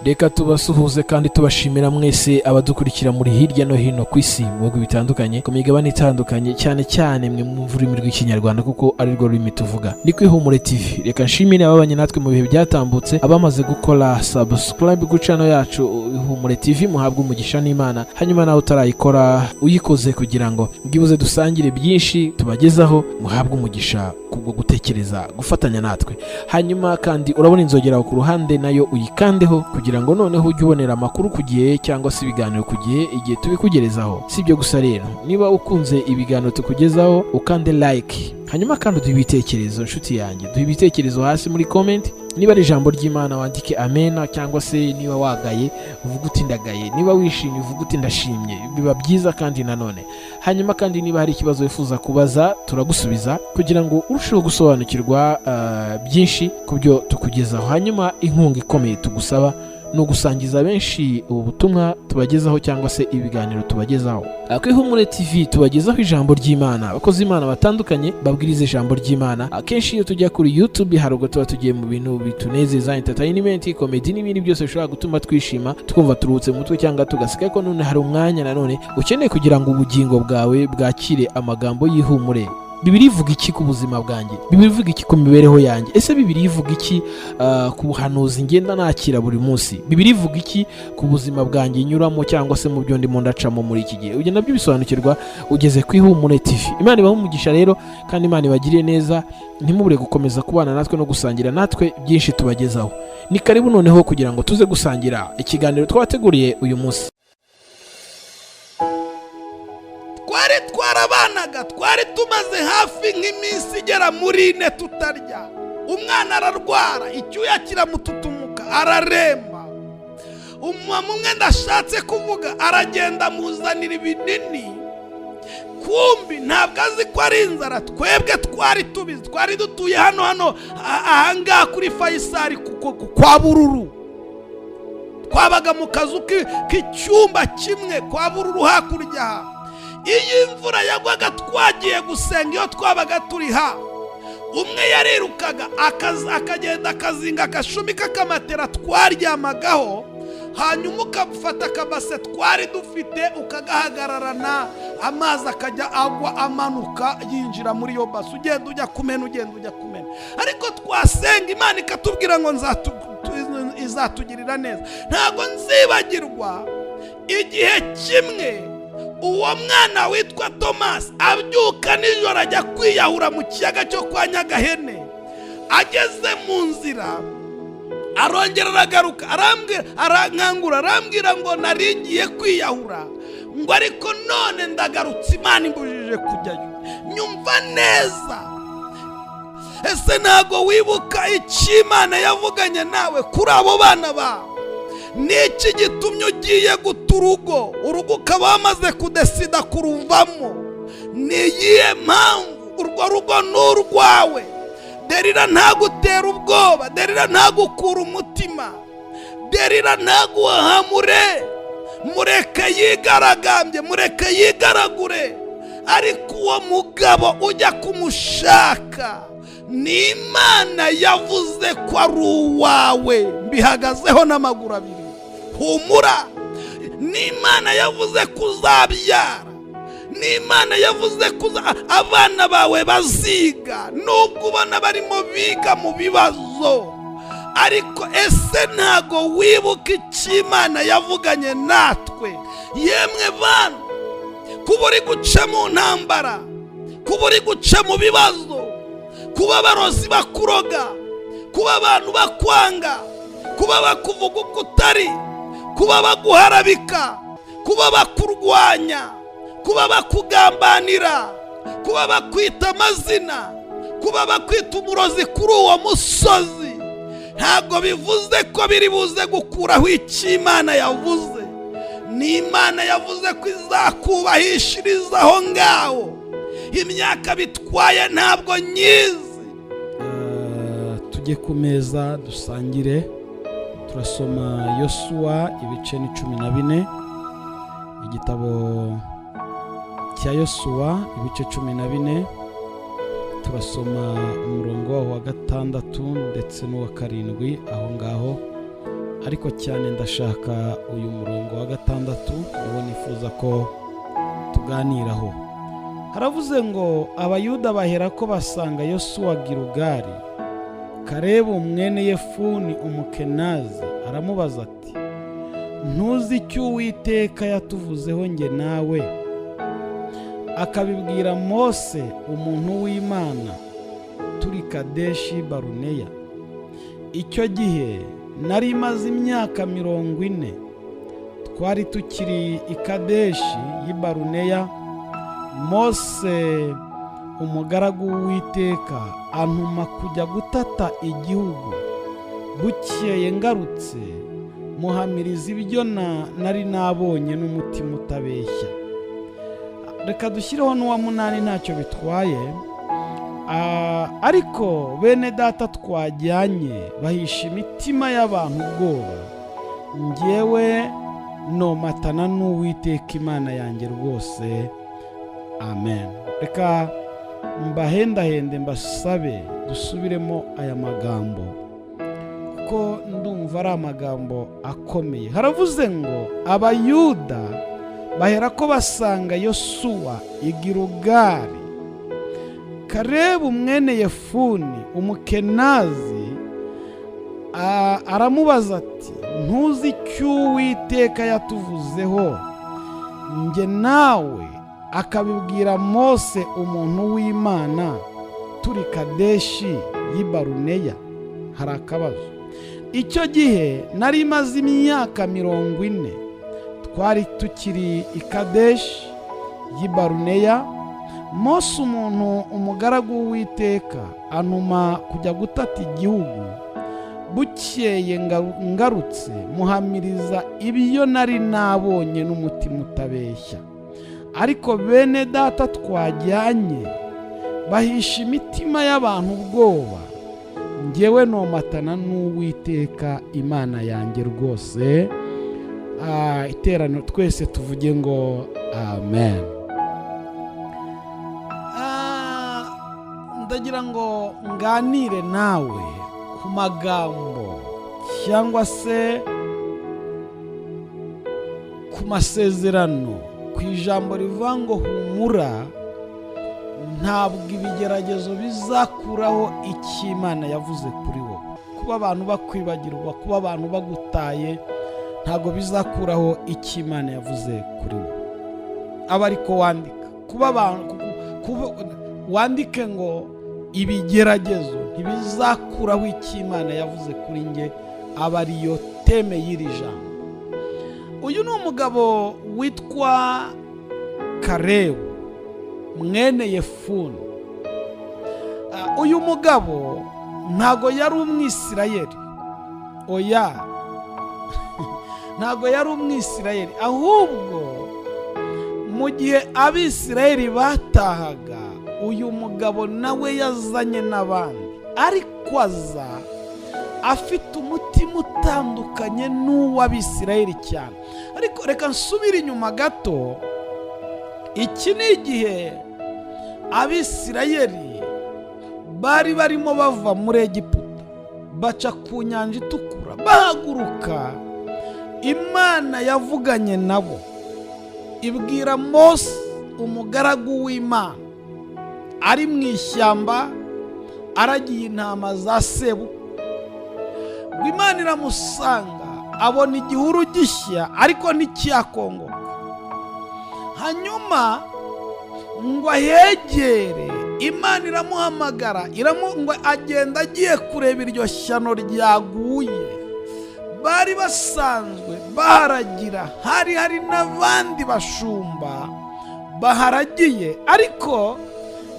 Reka tubasuhuze kandi tubashimira mwese abadukurikira muri hirya no hino ku isi, mu bihugu bitandukanye, ku migabane itandukanye, cyane cyane mwe mwumva ururimi rw'Ikinyarwanda, kuko ari rwo rurimi tuvuga. Ni ku Ihumure TV. Reka nshimire ababanye natwe mu bihe byatambutse, abamaze gukora subscribe ku channel yacu Ihumure TV, muhabwe umugisha n'Imana. Hanyuma nawe utarayikora, uyikoze kugira ngo bwibuze dusangire byinshi tubagezaho, muhabwe umugisha kubwo gutekereza gufatanya natwe. Hanyuma kandi urabona inzogera aho ku ruhande, nayo uyikandeho kugira ngo noneho ujye ubonera amakuru ku gihe cyangwa se ibiganiro ku gihe igihe tubikugerezaho. Si ibyo gusa rero, niba ukunze ibiganiro tukugezaho, ukande like, hanyuma kandi uduhe ibitekerezo. Inshuti yanjye, duhe ibitekerezo hasi muri comment. Niba ari ijambo ry'Imana, wandike amena, cyangwa se niba wagaye, uvuge uti "Ndagaye", niba wishimye, uvuge uti "Ndashimye". Biba byiza. Kandi nanone, hanyuma kandi niba hari ikibazo wifuza kubaza, turagusubiza kugira ngo urusheho gusobanukirwa byinshi ku byo tukugezaho. Hanyuma inkunga ikomeye tugusaba ni ugusangiza benshi ubu butumwa tubagezaho cyangwa se ibiganiro tubagezaho. Ku Ihumure TV tubagezaho ijambo ry'Imana, abakozi b'Imana batandukanye babwiriza ijambo ry'Imana. Akenshi iyo tujya kuri YouTube, hari ubwo tuba tugiye mu bintu bitunezeza, entertainment, comedy n'ibindi byose bishobora gutuma twishima, twumva turuhutse mu mutwe cyangwa tugaseka. Ko none hari umwanya nanone ukeneye kugira ngo ubugingo bwawe bwakire amagambo y'ihumure. Bibiliya ivuga iki ku buzima bwanjye? Bibiliya ivuga iki ku mibereho yanjye? Ese Bibiliya ivuga iki ku buhanuzi ngenda nakira buri munsi? Bibiliya ivuga iki ku buzima bwanjye nyuramo cyangwa se mu byo ndimo ndacamo muri iki gihe? Ibyo nabyo bisobanukirwa ugeze ku Ihumure TV. Imana ibahe umugisha rero, kandi Imana ibagiriye neza. Ntimubure gukomeza kubana natwe no gusangira natwe byinshi tubagezaho. Ni karibu noneho kugira ngo tuze gusangira ikiganiro twabateguriye uyu munsi. Twari twarabanaga, twari tumaze hafi nk'iminsi igera muri 4 tutarya. Umwana ararwara, icyuya kiramututumuka, araremba. Umumama umwe ndashatse kuvuga aragenda amuzanira ibinini, kumbi ntabwo azi ko ari inzara. Twebwe twari tubizi, twari dutuye hano ahangaha kuri Fayisari kwa Bururu. Twabaga mu kazu k'icyumba kimwe kwa Bururu hakurya. Iyo imvura yagwaga twagiye gusenga, iyo twabaga turi ha, umwe yarirukaga akagenda akazinga agashumi k'akamatera twaryamagaho, hanyuma ukafata akabase twari dufite ukagahagararana, amazi akajya agwa amanuka yinjira muri iyo base, ugenda ujya kumena, ugenda ujya kumena. Ariko twasenga, Imana ikatubwira ngo izatugirira neza. Ntabwo nzibagirwa igihe kimwe uwo mwana witwa Tomasi abyuka nijoro ajya kwiyahura mu kiyaga cyo kwa Nyagahene. Ageze mu nzira arongera aragaruka, arambwira, arankangura, arambwira ngo nari ngiye kwiyahura, ngo ariko none ndagarutse, Imana imbujije kujyayo. Nyumva neza, ese ntabwo wibuka icyo Imana yavuganye nawe kuri abo bana bawe? Ni iki gitumye ugiye guta urugo, urugo ukaba wamaze kudesida kuruvamo? Ni iyihe mpamvu? Urwo rugo ni urwawe. Derira ntagutera ubwoba, Derira ntagukura umutima, Derira ntaguhahamure. Mureke yigaragambye, mureke yigaragure, ariko uwo mugabo ujya kumushaka ni Imana yavuze ko ari uwawe. Mbihagazeho n'amaguru abiri. Humura, ni Imana yavuze ko uzabyara, ni Imana yavuze ko abana bawe baziga, nubwo ubona barimo biga mu bibazo. Ariko ese ntago wibuka icyo Imana yavuganye natwe? Yemwe bantu, kuba uri guca mu ntambara, kuba uri guca mu bibazo, kuba abarozi bakuroga, kuba abantu bakwanga, kuba bakuvuga uko utari, kuba baguharabika, kuba bakurwanya, kuba bakugambanira, kuba bakwita amazina, kuba bakwita umurozi kuri uwo musozi, ntabwo bivuze ko biri buze gukuraho icyo Imana yavuze. Ni Imana yavuze ko izakubahishiriza aho ngaho. Imyaka bitwaye ntabwo nyizi. Tujye ku meza dusangire. Turasoma Yosuwa ibice ni 14, igitabo cya Yosuwa ibice 14. Turasoma umurongo waho wa 6 ndetse n'uwa 7 aho ngaho. Ariko cyane ndashaka uyu murongo wa 6, niwo nifuza ko tuganiraho. Haravuze ngo Abayuda bahera ko basanga Yosuwa Gilugali, Kalebu mwene Yefuni Umukenazi aramubaza ati: ntuzi icyo Uwiteka yatuvuzeho nge nawe, akabibwira Mose umuntu w'Imana turi Kadeshi Baruneya? Icyo gihe nari maze imyaka 40, twari tukiri i Kadeshi y'i Baruneya. Mose umugaragu w'Uwiteka antuma kujya gutata igihugu. Bukeye ngarutse muhamiriza ibyo nari nabonye n'umutima utabeshya. Reka dushyireho n'uwa 8, ntacyo bitwaye. Ariko bene data twajyanye bahisha imitima y'abantu ubwoba, ngewe nomatana n'Uwiteka Imana yanjye rwose. Amen. Reka mbahendahende mbasabe dusubiremo aya magambo, kuko ndumva ari amagambo akomeye. Haravuze ngo Abayuda bahera ko basanga Yosuwa i Gilugali, Kalebu mwene Yefuni Umukenazi aramubaza ati: ntuzi icyo Uwiteka yatuvuzeho nge nawe, akabibwira Mose umuntu w'Imana turi Kadeshi y'i Baruneya? Hari akabazo. Icyo gihe nari maze imyaka 40, twari tukiri i Kadeshi y'i Baruneya. Mose umuntu umugaragu w'Uwiteka antuma kujya gutata igihugu. Bukeye ngarutse muhamiriza ibyo nari nabonye n'umutima utabeshya. Ariko bene data twajyanye bahisha imitima y'abantu ubwoba, ngewe nomatana n'Uwiteka Imana yanjye rwose. Iteraniro twese tuvuge ngo amen. Ndagira ngo nganire nawe ku magambo cyangwa se ku masezerano, ku ijambo rivuga ngo humura, ntabwo ibigeragezo bizakuraho icyo Imana yavuze kuri wowe. Kuba abantu bakwibagirwa, kuba abantu bagutaye, ntabwo bizakuraho icyo Imana yavuze kuri wowe. Aba ariko wandika, kuba abantu wandike ngo ibigeragezo ntibizakuraho icyo Imana yavuze kuri nge, aba ariyo teme y'iri jambo. Uyu ni umugabo witwa Kalebu mwene Yefuni. Uyu mugabo ntago yari Umwisirayeli, oya, ntago yari Umwisirayeli, ahubwo mu gihe Abisirayeli batahaga, uyu mugabo nawe yazanye n'abandi, ariko aza afite umutima utandukanye n'uw'Abisirayeli cyane. Ariko reka nsubire inyuma gato. Iki ni igihe Abisirayeli bari barimo bava muri Egiputa, baca ku nyanja itukura, bahaguruka. Imana yavuganye nabo, ibwira Mose umugaragu w'Imana ari mu ishyamba aragiye intama za sebukwe. Imana iramusanga, abona igihuru gishya ariko nticyakongoka. Hanyuma ngo ahegere, Imana iramuhamagara, ngo agenda agiye kureba iryo shyano ryaguye. Bari basanzwe baharagira, hari n'abandi bashumba baharagiye, ariko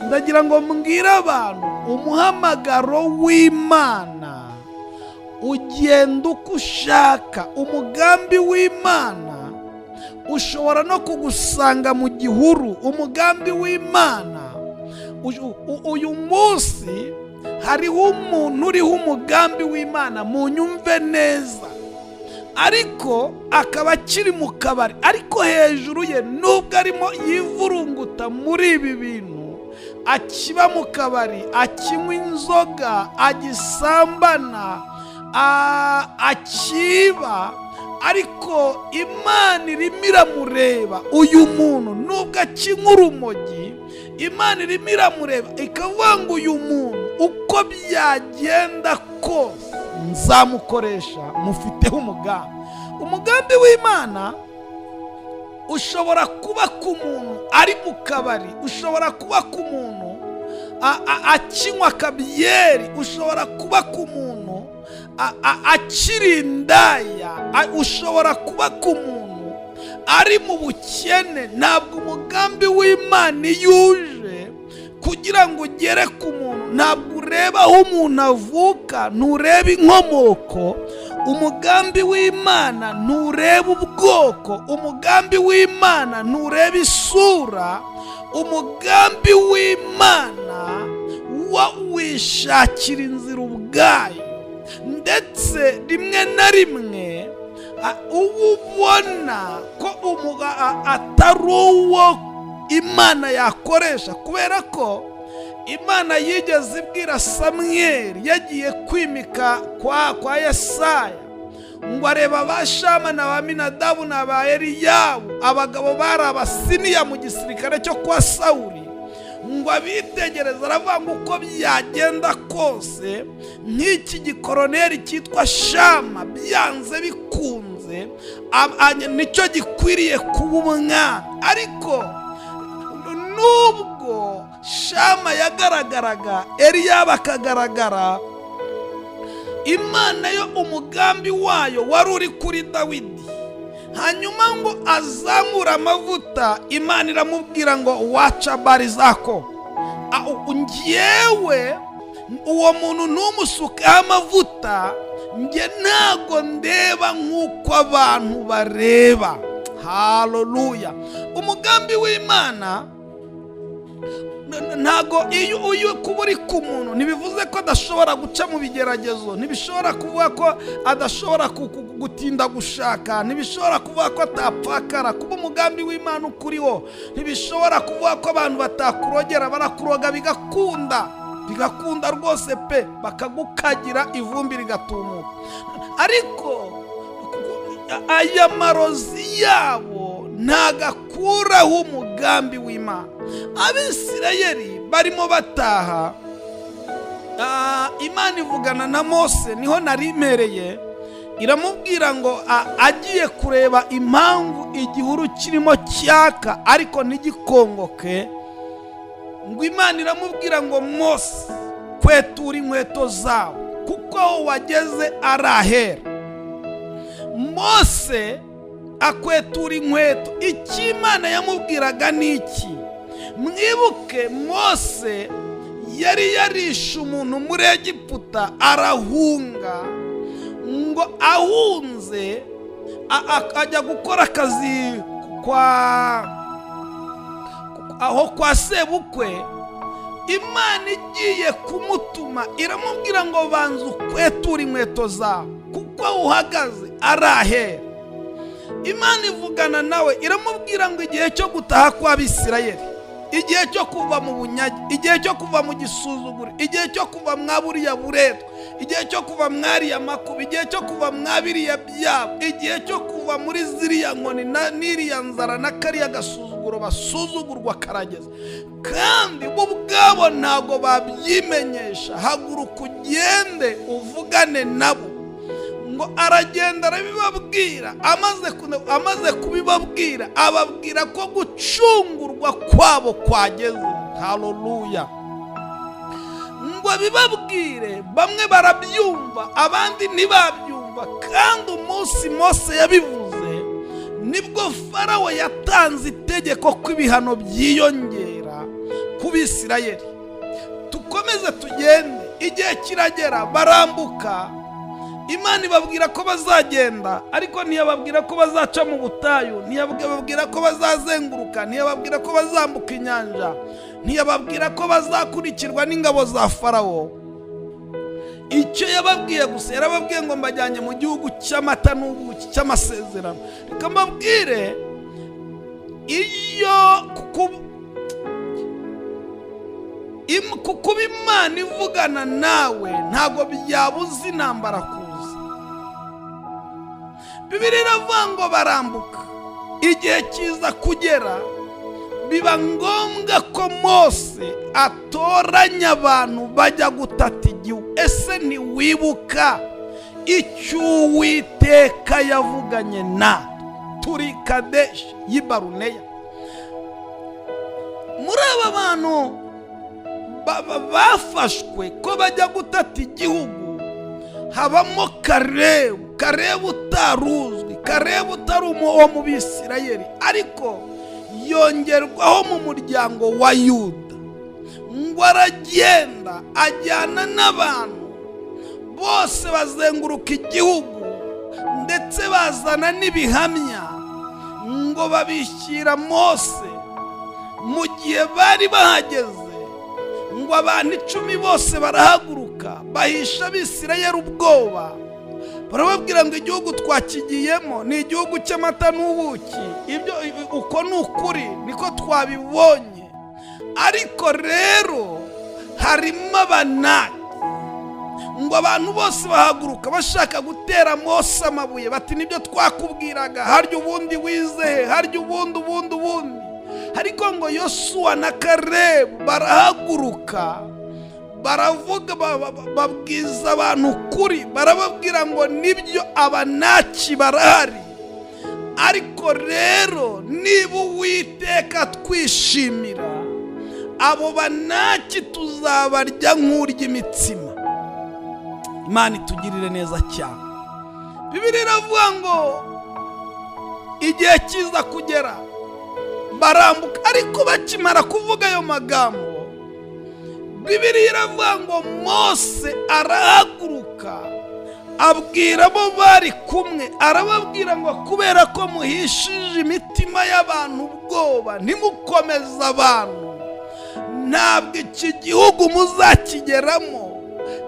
ndagira ngo mbwire abantu, umuhamagaro w'Imana ugenda uko ushaka. Umugambi w'Imana ushobora no kugusanga mu gihuru. Umugambi w'Imana uyu munsi hariho umuntu uriho umugambi w'Imana, munyumve neza, ariko akaba akiri mu kabari, ariko hejuru ye nubwo arimo yivurunguta muri ibi bintu, akiba mu kabari, akinywa inzoga, agisambana, akiba, ariko Imana irimo iramureba. Uyu muntu nubwo akinywa urumogi, Imana irimo iramureba ikavuga ngo uyu muntu uko byagenda kose nzamukoresha, mufiteho umugambi. Umugambi w'Imana ushobora kuba ku muntu ari mu kabari, ushobora kuba ku muntu akinywa akabyeri, ushobora kuba ku muntu akiri indaya, ushobora kuba ku muntu ari mu bukene. Ntabwo umugambi w'Imana iyo uje kugira ngo ugere ku muntu, ntabwo ureba aho umuntu avuka, ntureba inkomoko. Umugambi w'Imana ntureba ubwoko, umugambi w'Imana ntureba isura, umugambi w'Imana wo wishakira inzira ubwayo. Ndetse rimwe na rimwe uba ubona ko atari uwo Imana yakoresha, kubera ko Imana yigeze ibwira Samweli yagiye kwimika kwa Yesaya ngo areba ba Shama na ba Minadabu na ba Eliyabu, abagabo bari abasiniya mu gisirikare cyo kwa Sawuli, ngo abitegereza aravuga ngo uko byagenda kose nk'iki gikoroneri cyitwa Shama byanze bikunze nicyo gikwiriye kuba umwana. Ariko nubwo Shama yagaragaraga, Eliyabu akagaragara, Imana yo umugambi wayo wari uri kuri Dawidi. Hanyuma ngo azamura amavuta, Imana iramubwira ngo waca bari zako, ngewe uwo muntu ntumusukeho amavuta, nge ntago ndeba nk'uko abantu bareba. Haleluya! Umugambi w'Imana ntago iyo uyu kuba uri ku muntu ntibivuze ko adashobora guca mu bigeragezo, ntibishobora kuvuga ko adashobora gutinda gushaka, ntibishobora kuvuga ko atapfakara. Kuba umugambi w'Imana ukuriho ntibishobora kuvuga ko abantu batakurogera, barakuroga bigakunda, bigakunda rwose pe, bakagukagira ivumbi rigatumuka. Ariko aya marozi yabo ntagakuraho umugambi w'Imana. Abisirayeli barimo bataha, Imana ivugana na Mose, niho narimereye, iramubwira ngo agiye kureba impamvu igihuru kirimo cyaka ariko ntigikongoke. Ngo Imana iramubwira ngo Mose, kwetura inkweto zawe kuko aho wageze arahera. Mose akwetura inkweto. Icyo Imana yamubwiraga ni iki? Mwibuke Mose yari yarishe umuntu muri Egiputa arahunga, ngo ahunze ajya gukora akazi aho kwa sebukwe. Imana igiye kumutuma iramubwira ngo banza ukweture inkweto zawe kuko aho uhagaze arahera. Imana ivugana nawe iramubwira ngo igihe cyo gutaha kw'Abisirayeli, igihe cyo kuva mu bunyage, igihe cyo kuva mu gisuzuguro, igihe cyo kuva mwa buriya buretwa, igihe cyo kuva mwariya makuba, igihe cyo kuva mwa biriya byabo, igihe cyo kuva muri ziriya nkoni n'iriya nzara na kariya gasuzuguro basuzugurwa karageza. Kandi bo ubwabo ntabwo babyimenyesha. Haguruka ugende uvugane nabo. Ngo aragenda arabibabwira, amaze kubibabwira ababwira ko gucungurwa kwabo kwageze. Haleluya! Ngo abibabwire, bamwe barabyumva abandi ntibabyumva. Kandi umunsi Mose yabivuze nibwo Farawo yatanze itegeko ko ibihano byiyongera ku Bisirayeli. Tukomeze tugende, igihe kiragera barambuka. Imana ibabwira ko bazagenda, ariko ntiyababwira ko bazaca mu butayu, ntiyababwira ko bazazenguruka, ntiyababwira ko bazambuka inyanja, ntiyababwira ko bazakurikirwa n'ingabo za Farawo. Icyo yababwiye gusa, yarababwiye ngo mbajyanye mu gihugu cy'amata n'ubuki cy'amasezerano. Reka mbabwire, iyo kuba Imana ivugana nawe ntabwo byabuza intambara kuza. Bibiliya iravuga ngo barambuka. Igihe kiza kugera, biba ngombwa ko Mose atoranya abantu bajya gutata igihugu. Ese ntiwibuka icyo Uwiteka yavuganye natwe turi Kadeshi y'i Baruneya? Muri aba bantu bafashwe ko bajya gutata igihugu habamo Karebu. Karebu utaruzwi, Karebu utari uwo mu Bisirayeli, ariko yongerwaho mu muryango wa Yuda. Ngo aragenda ajyana n'abantu bose bazenguruka igihugu, ndetse bazana n'ibihamya ngo babishyira Mose. Mu gihe bari bahageze, ngo abantu 10 bose barahaguruka, bahisha Abisirayeli ubwoba, barababwira ngo igihugu twakigiyemo ni igihugu cy'amata n'ubuki, ibyo uko ni ukuri niko twabibonye, ariko rero harimo Abanaki. Ngo abantu bose bahaguruka bashaka gutera Mose amabuye, bati nibyo twakubwiraga, harya ubundi wizeye, harya ubundi ubundi ubundi. Ariko ngo Yosuwa na Karebu barahaguruka, baravuga, babwiza abantu ukuri, barababwira ngo nibyo Abanaki barahari, ariko rero niba Uwiteka twishimira, abo Banaki tuzabarya nk'urya imitsima. Imana itugirire neza cyane. Bibiliya iravuga ngo igihe kiza kugera barambuka, ariko bakimara kuvuga ayo magambo, Bibiliya iravuga ngo Mose arahaguruka abwira abo bari kumwe, arababwira ngo kubera ko muhishije imitima y'abantu ubwoba, ntimukomeze abantu, ntabwo iki gihugu muzakigeramo,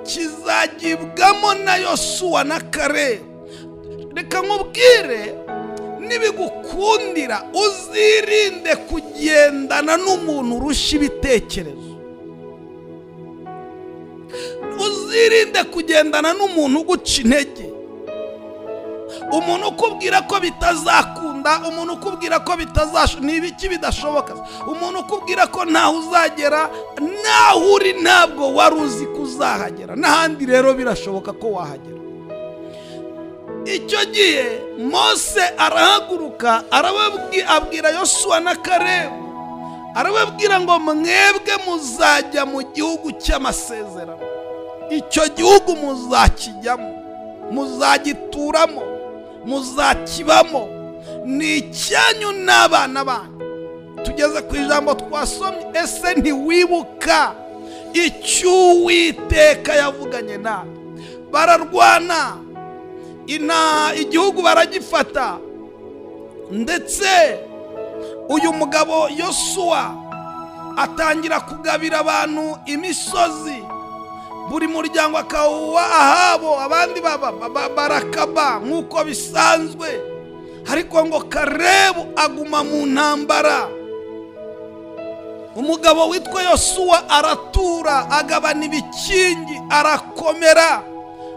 kizagibwamo na Yosuwa na Karebu. Reka nkubwire, nibigukundira uzirinde kugendana n'umuntu urusha ibitekerezo, uzirinde kugendana n'umuntu uguca intege, umuntu ukubwira ko bitazakunda, umuntu ukubwira ko bitazashoboka, ni ibiki bidashoboka, umuntu ukubwira ko ntaho uzagera, naho uri ntabwo wari uzi ko uzahagera, n'ahandi rero birashoboka ko wahagera. Icyo gihe Mose arahaguruka, abwira Yosuwa na Karebu, arababwira ngo mwebwe muzajya mu gihugu cy'amasezerano, icyo gihugu muzakijyamo, muzagituramo, muzakibamo, ni icyanyu n'abana banyu. Tugeze ku ijambo twasomye, ese ntiwibuka icyo Uwiteka yavuganye nawe? Bararwana, igihugu baragifata, ndetse uyu mugabo Yosuwa atangira kugabira abantu imisozi, buri muryango akawuha ahabo, abandi barakaba nk'uko bisanzwe. Ariko ngo Karebu aguma mu ntambara. Umugabo witwa Yosuwa aratura, agabana ibikingi, arakomera,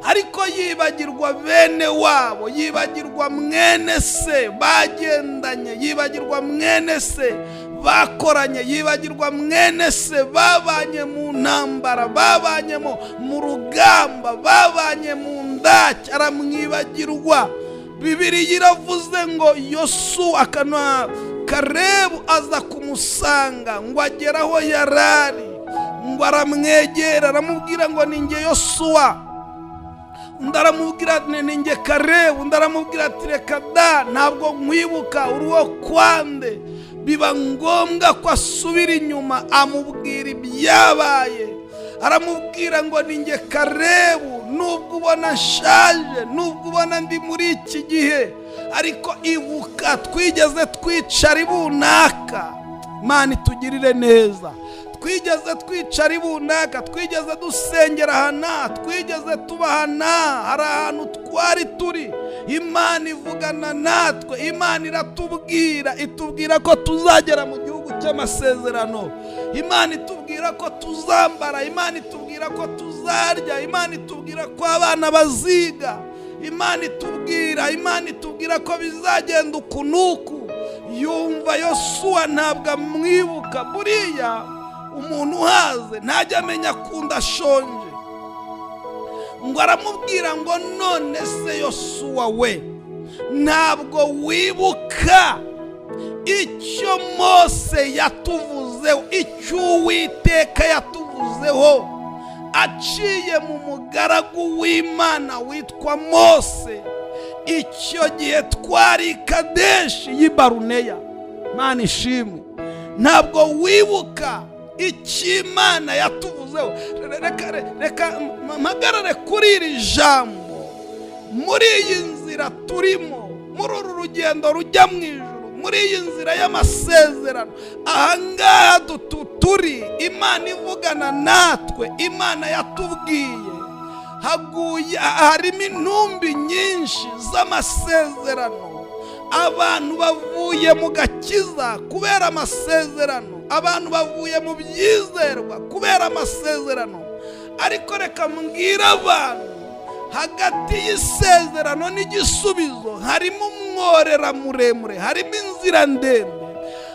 ariko yibagirwa bene wabo, yibagirwa mwene se bagendanye, yibagirwa mwene se bakoranye, yibagirwa mwene se babanye mu ntambara, babanye mu rugamba, babanye mu ndaki, aramwibagirwa. Bibiliya iravuze ngo Yosuwa akanwa Karebu aza kumusanga, ngo agere aho yarari, ngo aramwegera, aramubwira ngo ni njye Yosuwa. Undi aramubwira ni njye Karebu. Undi aramubwira ati reka da, ntabwo nkwibuka, uri uwo kwande. Biba ngombwa ko asubira inyuma, amubwira ibyabaye, aramubwira ngo ni njye Karebu, nubwo ubona nshaje, nubwo ubona ndi muri iki gihe, ariko ibuka twigeze twicara ibunaka. Imana itugirire neza. Twigeze twicara ibunaka, twigeze dusengera hana, twigeze tubahana, hari ahantu twari turi, Imana ivugana natwe, Imana iratubwira, itubwira ko tuzagera mu gihugu cy'amasezerano, Imana itubwira ko tuzambara, Imana itubwira ko tuzarya, Imana itubwira ko abana baziga, Imana itubwira, Imana itubwira ko bizagenda uku n'uku. Yumva Yosuwa ntabwo amwibuka. Buriya umuntu uhaze ntajya amenya akunda ashonje. Ngo aramubwira ngo none se Yosuwa we, ntabwo wibuka icyo Mose yatuvuzeho, icyo Uwiteka yatuvuzeho aciye mu mugaragu w'Imana witwa Mose, icyo gihe twari Kadeshi y'i Baruneya. Imana ishimwe. Ntabwo wibuka icyo Imana yatuvuzeho. Reka mpagarare kuri iri jambo. Muri iyi nzira turimo, muri uru rugendo rujya mu ijuru, muri iyi nzira y'amasezerano, ahangaha turi, Imana ivugana natwe, Imana yatubwiye, haguye harimo intumbi nyinshi z'amasezerano. Abantu bavuye mu gakiza kubera amasezerano, abantu bavuye mu byizerwa kubera amasezerano. Ariko reka mbwira abantu, hagati y'isezerano n'igisubizo harimo umworera muremure, harimo inzira ndende,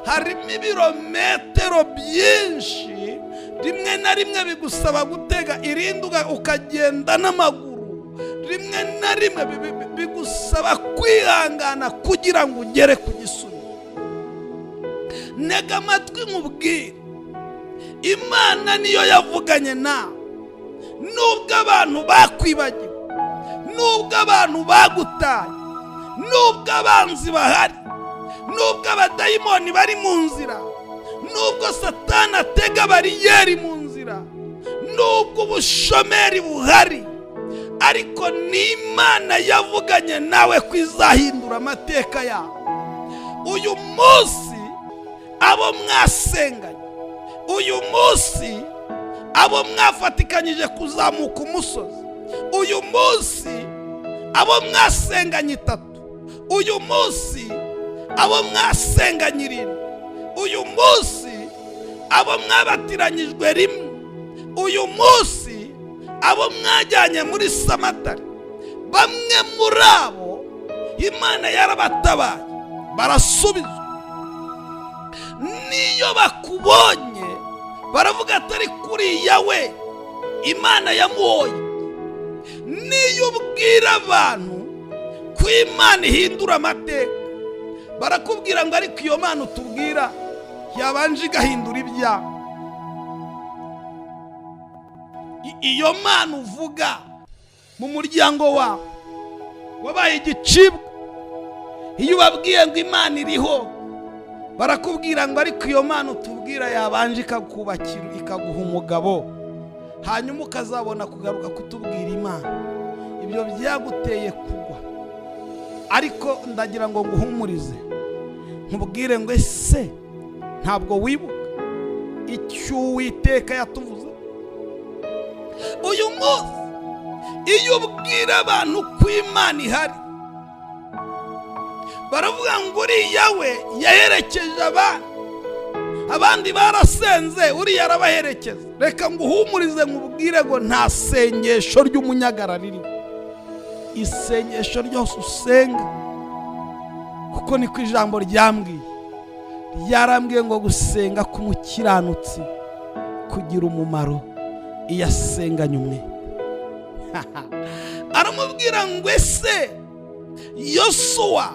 harimo ibirometero byinshi. Rimwe na rimwe bigusaba gutega irindi ukagenda n'amaguru, rimwe na rimwe bigusaba kwihangana kugira ngo ugere ku gisubizo. Ntega amatwi nkubwire, Imana niyo yavuganye nawe. Nubwo abantu bakwibagiwe, nubwo abantu bagutaye, nubwo abanzi bahari, nubwo abadayimoni bari mu nzira, nubwo Satani atega bariyeri mu nzira, nubwo ubushomeri buhari, ariko ni Imana yavuganye nawe ko izahindura amateka yawe. Uyu munsi abo mwasenganye, uyu munsi abo mwafatikanyije kuzamuka umusozi, uyu munsi abo mwasenganye 3, uyu munsi abo mwasenganye 7, uyu munsi abo mwabatiranyijwe 1, uyu munsi abo mwajyanye muri Samatari, bamwe muri abo Imana yarabatabaye barasubizwa. Niyo bakubonye baravuga atari kuriya we Imana yamuhoye. Niyo ubwira abantu ko Imana ihindura amateka, barakubwira ngo ariko iyo Mana utubwira yabanje igahindura ibyaha. Iyo Mana uvuga mu muryango wawe wabaye igicibwa. Iyo ubabwiye ngo Imana iriho, barakubwira ngo ariko iyo Mana utubwira yabanje ikakubakira ikaguha umugabo, hanyuma ukazabona kugaruka kutubwira Imana. Ibyo byaguteye kugwa. Ariko ndagira ngo nguhumurize, nkubwire ngo ese ntabwo wibuka icyo Uwiteka yatuvuze? Uyu munsi iyo ubwira abantu ko Imana ihari, baravuga ngo uriya we yaherekeje abandi, abandi barasenze, uriya arabaherekeza. Reka nguhumurize nkubwire ngo nta sengesho ry'umunyagara ririmo. Isengesho ryose usenga, kuko niko ijambo ryambwiye, ryarambwiye ngo gusenga k'umukiranutsi kugira umumaro iyo asenganye umwe. Aramubwira ngo ese Yosuwa,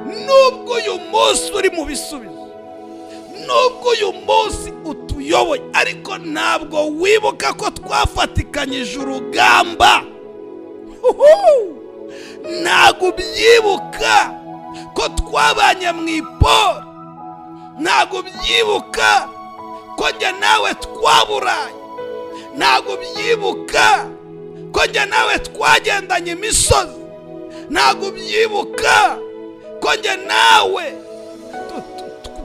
nubwo uyu munsi uri mu bisubizo, nubwo uyu munsi utuyoboye, ariko ntabwo wibuka ko twafatikanyije urugamba. Ntabwo ubyibuka ko twabanye mu iporo, ntabwo ubyibuka ko njye nawe twaburaye, ntabwo ubyibuka ko njye nawe twagendanye imisozi, ntabwo ubyibuka ko njye nawe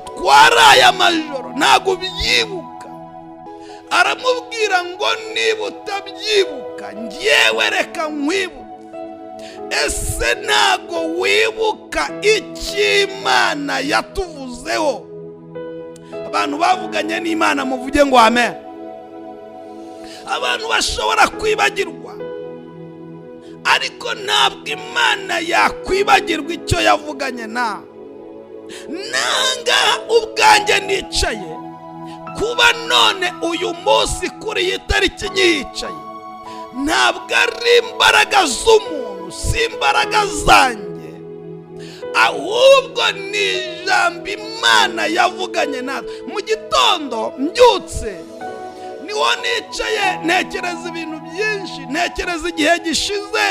twaraye amajoro, ntabwo ubyibuka. Aramubwira ngo niba utabyibuka njyewe reka nkwibuke. Ese ntabwo wibuka icyo Imana yatuvuzeho? Abantu bavuganye n'Imana muvuge ngo amen. Abantu bashobora kwibagirwa, Ariko ntabwo Imana yakwibagirwa icyo yavuganye nawe. Nangaha ubwanjye nicaye, kuba none uyu munsi kuri iyi tariki nyicaye, ntabwo ari imbaraga z'umuntu, si imbaraga zanjye, ahubwo ni ijambo Imana yavuganye natwe. Mu gitondo mbyutse niho nicaye ntekereza ibintu byinshi, ntekereza igihe gishize,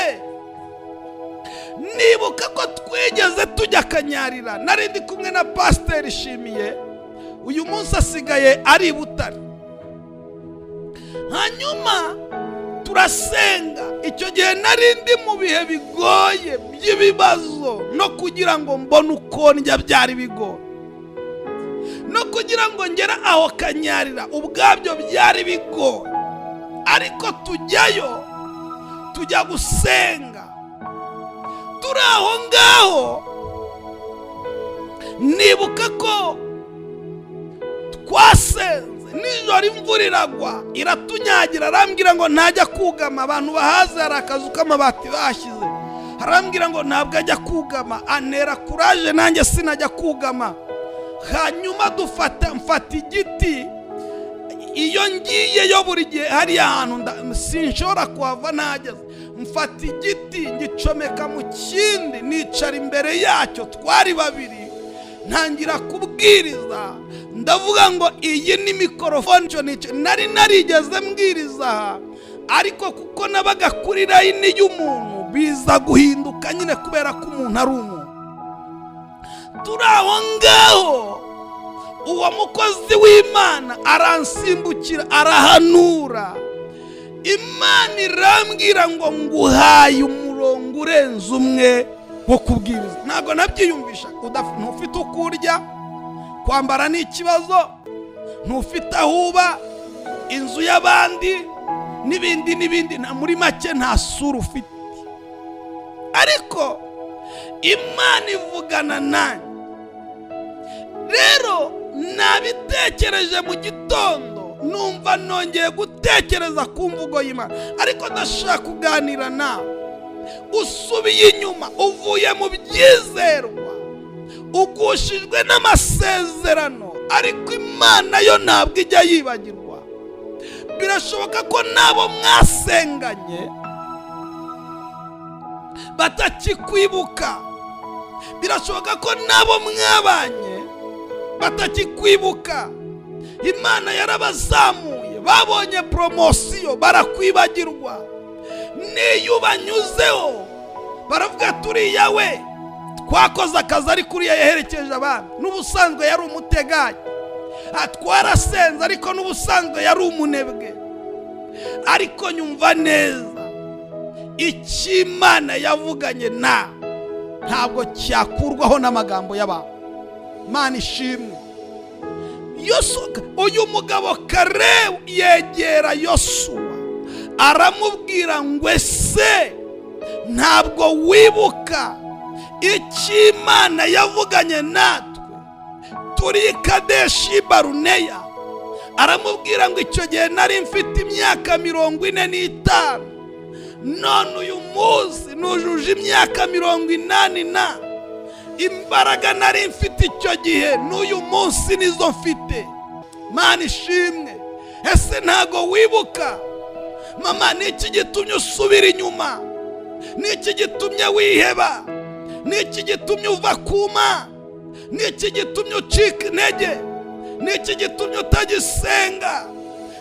nibuka ko twigeze tujya Kanyarira. Nari ndi kumwe na Pasiteri Shimiye, uyu munsi asigaye ari i Butare. Hanyuma turasenga. Icyo gihe nari ndi mu bihe bigoye by'ibibazo, no kugira ngo mbone uko ndya byari bigoye, no kugira ngo ngere aho Kanyarira ubwabyo byari bigoye. Ariko tujyayo, tujya gusenga. Turi aho ngaho nibuka ko twasenze nijoro, imvura iragwa iratunyagira. Arambwira ngo ntajya kugama. Abantu bahazi hari akazu k'amabati bashyize, arambwira ngo ntabwo ajya kugama, antera courage, nanjye sinajya kugama. Hanyuma dufata, mfata igiti. Iyo ngiyeyo buri gihe hariya hantu sinshobora kuhava ntageze. Mfata igiti ngicomeka mu kindi, nicara imbere yacyo, twari babiri, ntangira kubwiriza. Ndavuga ngo iyi ni mikorofone. Nari narigeze mbwiriza, ariko kuko nabaga kuri line y'umuntu biza guhinduka nyine, kubera ko umuntu ari umuntu. Turi aho ngaho, uwo mukozi w'Imana aransimbukira, arahanura. Imana irambwira ngo nguhaye umurongo urenze umwe wo kubwiriza. Ntabwo nabyiyumvisha. Ntufite uko urya, kwambara ni ikibazo, ntufite aho uba, inzu y'abandi n'ibindi n'ibindi, muri make nta sura ufite. Ariko Imana ivugana nanjye. Rero nabitekereje mu gitondo, numva nongeye gutekereza ku mvugo y'Imana. Ariko ndashaka kuganira nawe usubiye inyuma, uvuye mu byizerwa, ugushijwe n'amasezerano, ariko Imana yo ntabwo ijya yibagirwa. Birashoboka ko n'abo mwasenganye batakikwibuka, birashoboka ko n'abo mwabanye batakikwibuka. Imana yarabazamuye, babonye promotion, barakwibagirwa. N'iyo ubanyuzeho baravuga turiya we twakoze akazi, ariko uriya yaherekeje abandi, n'ubusanzwe yari umuteganye, twarasenze ariko n'ubusanzwe yari umunebwe. Ariko nyumva neza, icyo Imana yavuganye na ntabwo cyakurwaho n'amagambo y'abantu. Imana ishimwe. Uyu mugabo Karebu yegera Yosuwa aramubwira ngo ese ntabwo wibuka icyo Imana yavuganye natwe turi Kadeshi Baruneya? Aramubwira ngo icyo gihe nari mfite imyaka 45, none uyu munsi nujuje imyaka 80 na imbaraga nari mfite icyo gihe n'uyu munsi nizo mfite. Mana ishimwe. Ese ntago wibuka? Mama, niki gitumye usubira inyuma? Niki gitumye wiheba? Niki gitumye uva kuma? Niki gitumye ucika intege? Niki gitumye utagisenga?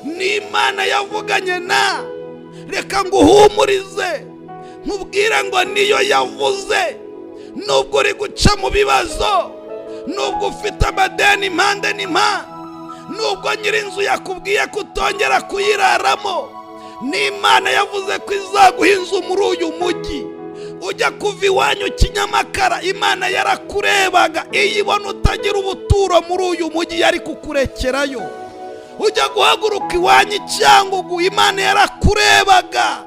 Ni Imana yavuganye na reka nguhumurize, nkubwire ngo niyo yavuze. Nubwo uri guca mu bibazo, nubwo ufite amadeni impande n'impande, nubwo nyir'inzu yakubwiye kutongera kuyiraramo, n'Imana yavuze ko izaguha inzu muri uyu mujyi. Ujya kuva iwanyu Kinyamakara, Imana yarakurebaga, iyo ibona utagira ubuturo muri uyu mujyi yari kukurekerayo. Ujya guhaguruka iwanyu Cyangugu, Imana yarakurebaga,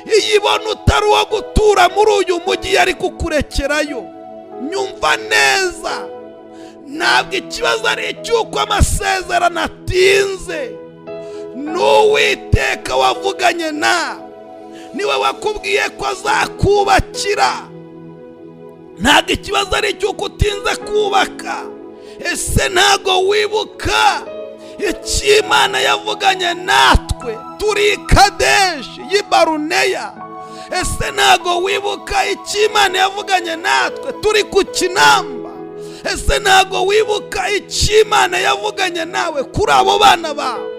iyo ibona utari uwo gutura muri uyu mujyi yari kukurekerayo. Nyumva neza, ntabwo ikibazo ari icy'uko amasezerano atinze, n'Uwiteka wavuganye na Niwe wakubwiye ko azakubakira. Ntabwo ikibazo ari icy'uko utinze kubaka. Ese ntabwo wibuka icyo Imana yavuganye natwe turi i Kadeshi y'i Baruneya? Ese ntabwo wibuka icyo Imana yavuganye natwe turi ku Kinamba? Ese ntabwo wibuka icyo Imana yavuganye nawe kuri abo bana bawe?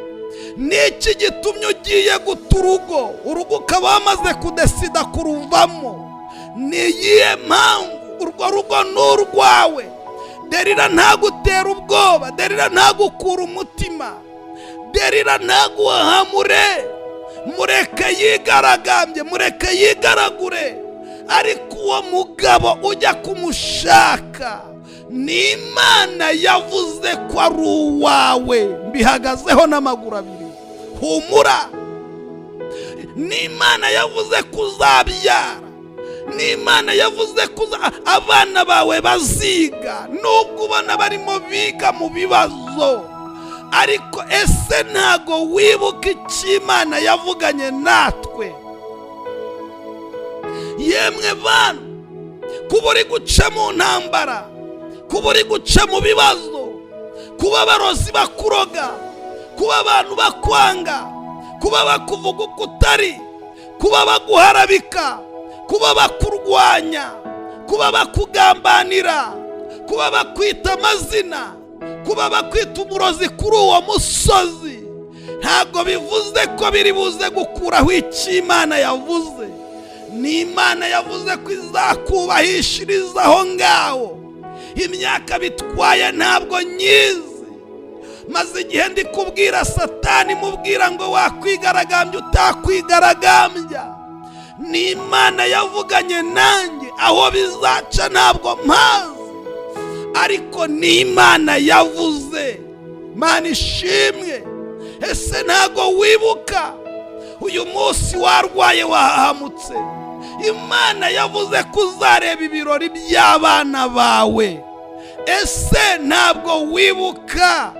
Niki gitumye ugiye guta urugo, urugo ukaba wamaze kudesida kuruvamo? Ni iyihe mpamvu? Urwo rugo ni urwawe. Derira ntagutera ubwoba, Derira ntagukura umutima, Derira ntaguhahamure. Mureke yigaragambye, mureke yigaragure, ariko uwo mugabo ujya kumushaka ni Imana yavuze ko ari uwawe. Mbihagazeho n'amaguru abiri. Humura, ni Imana yavuze ko uzabyara, ni Imana yavuze ko abana bawe baziga, nubwo ubona barimo biga mu bibazo. Ariko ese ntago wibuka icyo Imana yavuganye natwe? Yemwe bantu, kuba uri guca mu ntambara, kuba uri guca mu bibazo, kuba abarozi bakuroga, kuba abantu bakwanga, kuba bakuvuga uko utari, kuba baguharabika, kuba bakurwanya, kuba bakugambanira, kuba bakwita amazina, kuba bakwita umurozi kuri uwo musozi, ntabwo bivuze ko biri buze gukuraho icyo Imana yavuze. Ni Imana yavuze ko izakubahishiriza aho ngaho. Imyaka bitwaye ntabwo nyizi. Maze igihe ndi kubwira Satani, mubwira ngo wakwigaragambya utakwigaragambya, ni Imana yavuganye nanjye. Aho bizaca ntabwo mpazi, ariko ni Imana yavuze. Mana ishimwe. Ese ntabwo wibuka uyu munsi warwaye wahahamutse? Imana yavuze ko uzareba ibirori by'abana bawe. Ese ntabwo wibuka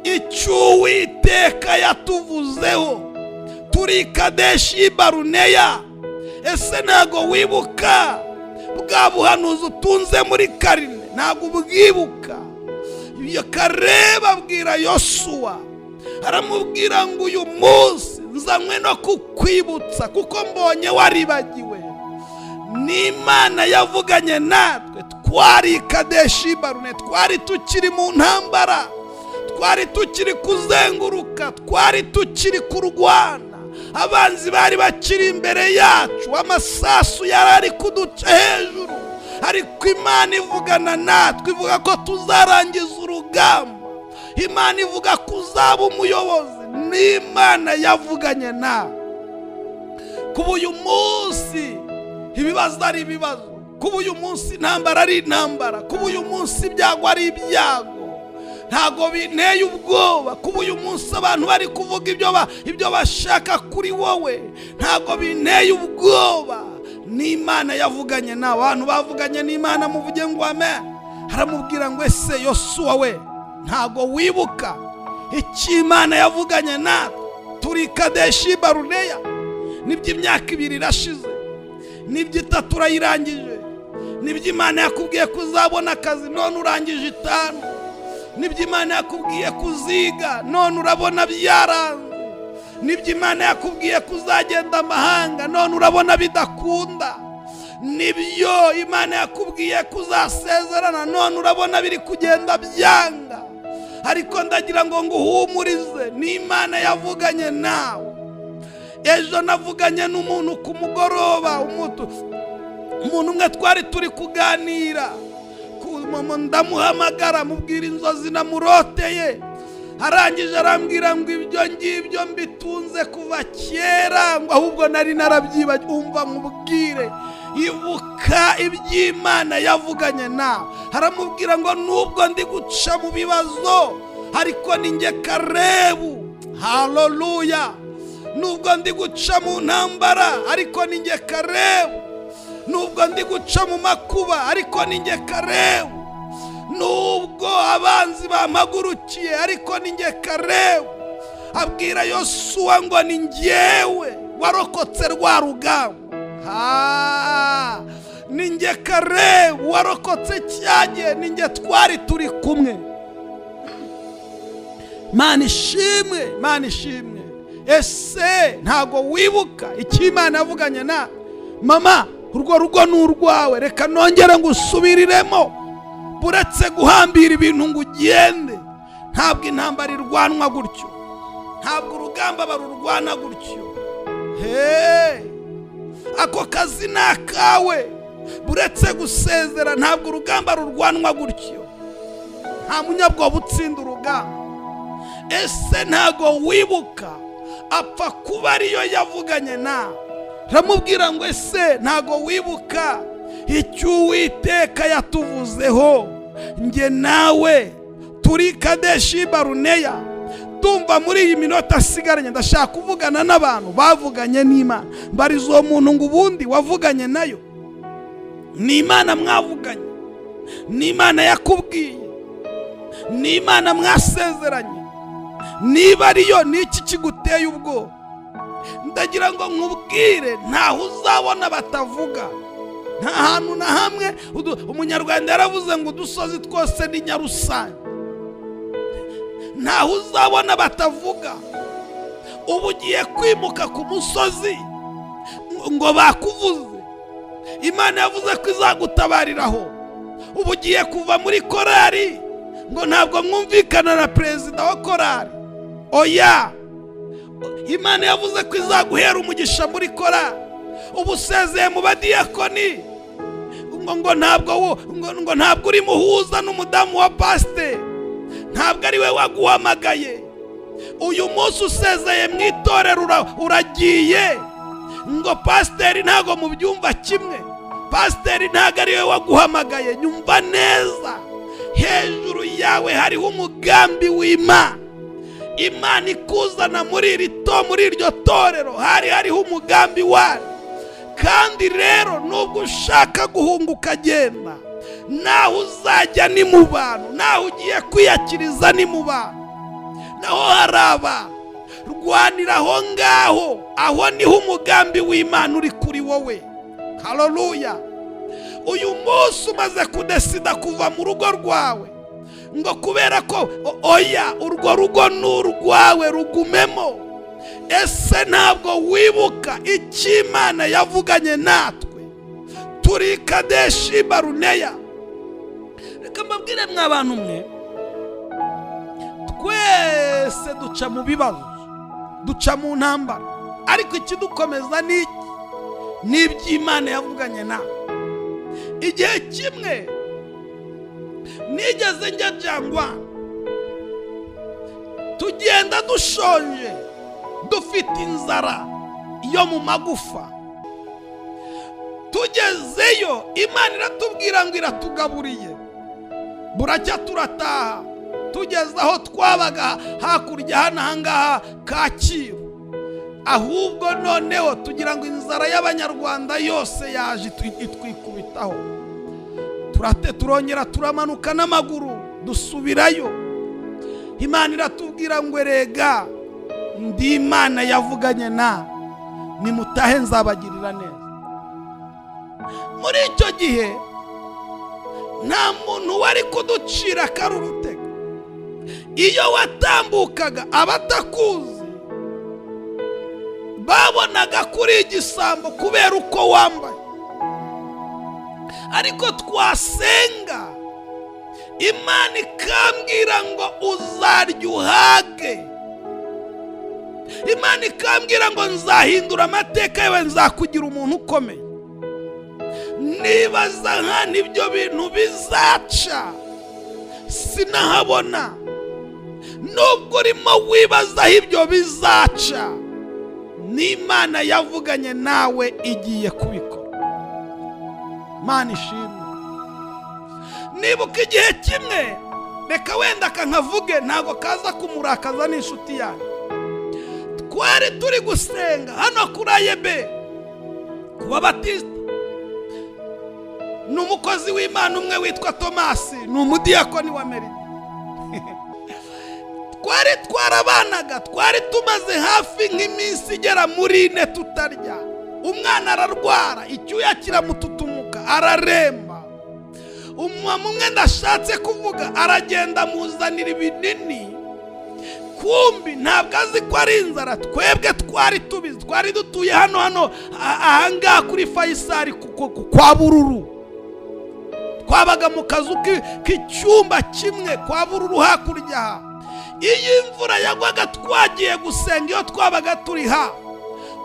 icyo Uwiteka yatuvuzeho turi i Kadeshi y'i Baruneya? Ese ntabwo wibuka bwa buhanuzi utunze muri karine? Ntabwo ubwibuka? Iyo Kareba abwira Yosuwa, aramubwira ngo uyu munsi nzanywe no kukwibutsa kuko mbonye waribagiwe. Ni Imana yavuganye natwe twari i Kadeshi Barune, twari tukiri mu ntambara, twari tukiri kuzenguruka, twari tukiri kurwana, abanzi bari bakiri imbere yacu, amasasu yari ari kuduca hejuru, ariko Imana ivugana natwe, ivuga ko tuzarangiza urugamba. Imana ivuga ko uzaba umuyobozi. Ni Imana yavuganye nawe. Kuba uyu munsi ibibazo ari ibibazo, kuba uyu munsi intambara ari intambara, kuba uyu munsi ibyago ari ibyago, ntabwo binteye ubwoba. Kuba uyu munsi abantu bari kuvuga ibyo bashaka kuri wowe, ntabwo binteye ubwoba. Ni Imana yavuganye nawe. Abantu bavuganye n'Imana muvuge ngo amen. Aramubwira ngo ese Yosuwa we, ntabwo wibuka icyo Imana yavuganye natwe turi i Kadeshi Baruneya? Nibyo imyaka 2 irashize, nibyo 3 urayirangije, nibyo Imana yakubwiye kuzabona akazi none urangije 5, nibyo Imana yakubwiye kuziga none urabona byaranze, nibyo Imana yakubwiye kuzagenda amahanga none urabona bidakunda, nibyo Imana yakubwiye kuzasezerana none urabona biri kugenda byanga. Ariko ndagira ngo nguhumurize, ni Imana yavuganye nawe. Ejo navuganye n'umuntu ku mugoroba, umuntu umwe twari turi kuganira, ndamuhamagara mubwira inzozi namuroteye, arangije arambwira ngo ibyo ngibyo mbitunze kuva kera, ngo ahubwo nari narabyibagiwe. Umva nkubwire, ibuka iby'Imana yavuganye nawe. Aramubwira ngo nubwo ndi guca mu bibazo, ariko ni njye Karebu. Haleluya. Nubwo ndi guca mu ntambara, ariko ni njye Karebu. Nubwo ndi guca mu makuba, ariko ni njye Karebu. Nubwo abanzi bampagurukiye, ariko ni njye Karebu. Abwira Yosuwa ngo ni njyewe. warokotse rwa rugamba. Ninjye Karebu warokotse cyagiye, ninjye twari turi kumwe. Mana ishimwe, Mana ishimwe. Ese ntago wibuka icyo Imana yavuganye na mama? Urwo rugo ni urwawe, reka nongere ngo usubiriremo. Buretse guhambira ibintu ngo ugende, ntabwo intambara irwanwa gutyo, ntabwo urugamba barurwana gutyo. Ako kazi ni akawe, buretse gusezera, ntabwo urugamba rurwanwa gutyo. Nta munyabwoba utsinda urugamba. Ese ntabwo wibuka? Apfa kuba ariyo yavuganye nawe. Ramubwira ngo ese ntabwo wibuka icyo Uwiteka yatuvuzeho, nge nawe turi Kadeshi Baruneya? Tumva muri iyi minota asigaranye, ndashaka kuvugana n'abantu bavuganye n'Imana. Mbariza uwo muntu ngo ubundi wavuganye nayo ni Imana mwavuganye, ni Imana yakubwiye, ni Imana mwasezeranye? Niba ariyo, ni iki kiguteye ubwoba? Ndagira ngo nkubwire, ntaho uzabona batavuga, nta hantu na hamwe. Umunyarwanda yaravuze ngo udusozi twose ni nyarusange. Ntaho uzabona batavuga. Ubu ugiye kwimuka ku musozi ngo bakuvuze, Imana yavuze ko izagutabariraho. Ubu ugiye kuva muri korari ngo ntabwo mwumvikana na perezida wa korari. Oya, Imana yavuze ko izaguhera umugisha muri korari. Ubu usezeye mu badiyakoni ngo ntabwo ngo ntabwo uri muhuza n'umudamu wa pasiteri, ntabwo ari we waguhamagaye. Uyu munsi usezeye mu itorero uragiye ngo pasiteri ntabwo mubyumva kimwe, pasiteri ntabwo ari we waguhamagaye. Nyumva neza, hejuru yawe hariho umugambi w'Imana. Imana ikuzana muri muri iryo torero hari hariho umugambi wayo. Kandi rero nubwo ushaka guhunga ukagenda, naho uzajya ni mu bantu, naho ugiye kwiyakiriza ni mu bantu, naho hari abantu. Rwanira aho ngaho, aho niho umugambi w'Imana uri kuri wowe. Haleluya. Uyu munsi umaze kudesida kuva mu rugo rwawe ngo kubera ko oya, urwo rugo ni urwawe, rugumemo. Ese ntabwo wibuka icyo Imana yavuganye natwe turi Kadeshi Baruneya? Reka mbabwire mwa bantu mwe, twese duca mu bibazo, duca mu ntambara, ariko ikidukomeza ni iki? Ni iby'Imana yavuganye nawe. Igihe kimwe nigeze njya Jangwa, tugenda dushonje, dufite inzara yo mu magufa. Tugezeyo Imana iratubwira ngo iratugaburiye, buracya turataha. Tugeze aho twabaga hakurya hano ahangaha Kacyiru, ahubwo noneho tugira ngo inzara y'Abanyarwanda yose yaje itwikubitaho. Turongera turamanuka n'amaguru dusubirayo. Imana iratubwira ngo erega ndi Imana yavuganye na nimutahe nzabagirira neza. Muri icyo gihe nta muntu wari kuducira akarurutega. Iyo watambukaga abatakuzi babonaga kuri igisambo kubera uko wambaye, ariko twasenga Imana ikambwira ngo uzarya uhage. Imana ikambwira ngo nzahindura amateka yawe, nzakugira umuntu ukomeye. Nibaza nka nibyo bintu bizaca sinahabona. Nubwo urimo wibazaho ibyo bizaca, n'Imana yavuganye nawe igiye kubikora. Mana ishimwe. Nibuka igihe kimwe, reka wenda akankavuge ntabwo kaza kumurakaza n'inshuti yanjye. Twari turi gusenga hano kuri Ayebe kuba Batista, ni umukozi w'Imana umwe witwa Tomasi, ni umudiyakoni wa Merida. Twari twarabanaga, twari tumaze hafi nk'iminsi igera muri 4 tutarya. Umwana ararwara, icyuya kiramututumuka, araremba. Umumama umwe ndashatse kuvuga aragenda amuzanira ibinini, kumbi ntabwo azi ko ari inzara. Twebwe twari tubizi, twari dutuye hano ahangaha kuri Fayisari kwa Bururu. Twabaga mu kazu k'icyumba kimwe kwa Bururu hakurya. Iyo imvura yagwaga twagiye gusenga, iyo twabaga turi ha,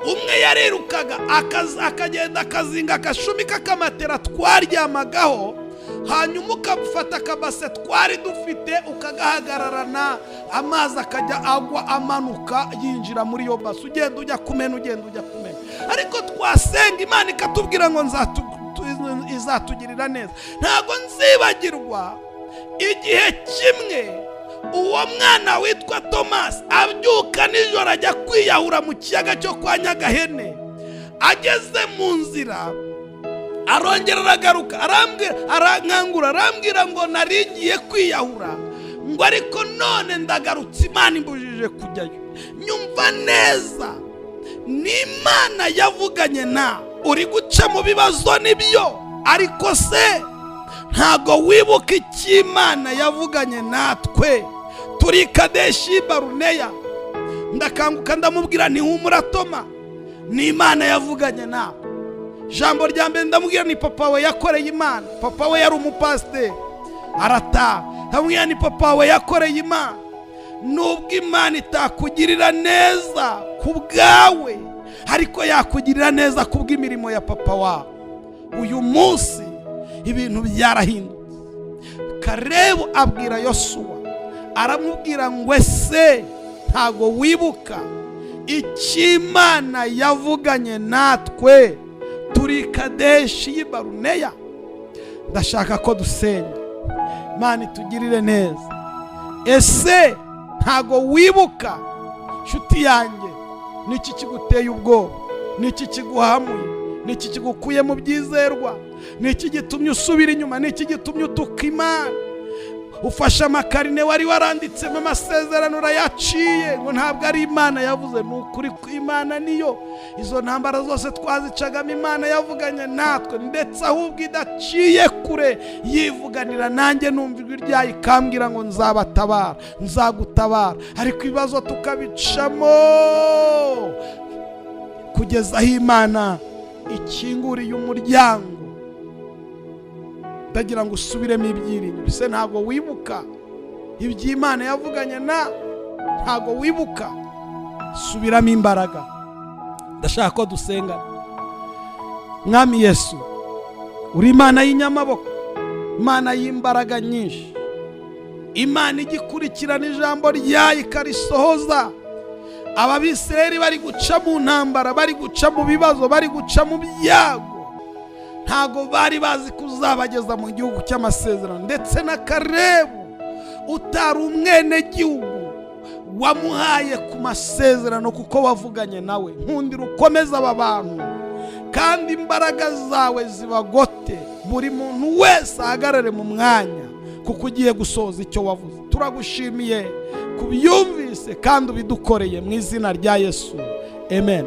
umwe yarirukaga akagenda akazinga akashumi k'akamatera twaryamagaho, hanyuma ukafata akabase twari dufite ukagahagararana, amazi akajya agwa amanuka yinjira muri iyo base, ugenda ujya kumena, ugenda ujya kumena. Ariko twasenga Imana ikatubwira ngo izatugirira neza. Ntabwo nzibagirwa igihe kimwe uwo mwana witwa Thomas abyuka nijoro ajya kwiyahura mu kiyaga cyo kwa Nyagahene. Ageze mu nzira arongera aragaruka, arankangura, arambwira ngo narigiye kwiyahura, ngo ariko none ndagarutse, Imana imbujije kujyayo. Nyumva neza, ni Imana yavuganye na uri guca mu bibazo nibyo, ariko se ntago wibuka icyo Imana yavuganye natwe turi Kadeshi Baruneya? Ndakanguka ndamubwira nti humura Toma, ni Imana yavuganye nawe. Jambo rya mbere ndamubwira ni papa we yakoreye Imana. Papa we yari umupasiteri, arataha. Ndamubwira ni papa we yakoreye Imana. Nubwo Imana itakugirira neza ku bwawe, ariko yakugirira neza ku bw'imirimo ya papa wawe. Uyu munsi ibintu byarahindutse. Karebu abwira Yosuwa, aramubwira ngo ese ntago wibuka icyo Imana yavuganye natwe turi Kadeshi y'Ibaruneya? Ndashaka ko dusenga Imana itugirire neza. Ese ntago wibuka nshuti yanjye? Niki kiguteye ubwoba? Niki kiguhamuye? Niki kigukuye mu byizerwa? Niki gitumye usubira inyuma? Niki gitumye utuka Imana? Ufashe amakarine wari waranditsemo amasezerano urayaciye, ngo ntabwo ari Imana yavuze. Ni ukuri ko Imana niyo. Izo ntambara zose twazicagamo Imana yavuganye natwe, ndetse ahubwo idaciye kure yivuganira nanjye, numva ijwi ryayo ikambwira ngo nzabatabara, nzagutabara. Ariko ibibazo tukabicamo kugeza aho Imana ikinguriye umuryango. Ndagira ngo usubiremo ibyiringiro. Ese ntabwo wibuka iby'Imana yavuganye na? Ntabwo wibuka? Subiramo imbaraga. Ndashaka ko dusenga. Mwami Yesu, uri Imana y'inyamaboko, Imana y'imbaraga nyinshi, Imana igikurikirana ijambo ryayo ikarisohoza. Ababisirayeli bari guca mu ntambara, bari guca mu bibazo, bari guca mu byago, ntago bari bazi kuzabageza mu gihugu cy'amasezerano. Ndetse na Karebu utari umwenegihugu wamuhaye ku masezerano kuko wavuganye nawe. Nkundira ukomeza aba bantu, kandi imbaraga zawe zibagote, buri muntu wese ahagarare mu mwanya, kuko ugiye gusohoza icyo wavuze. Turagushimiye kubyumvise kandi ubidukoreye mu izina rya Yesu, amen.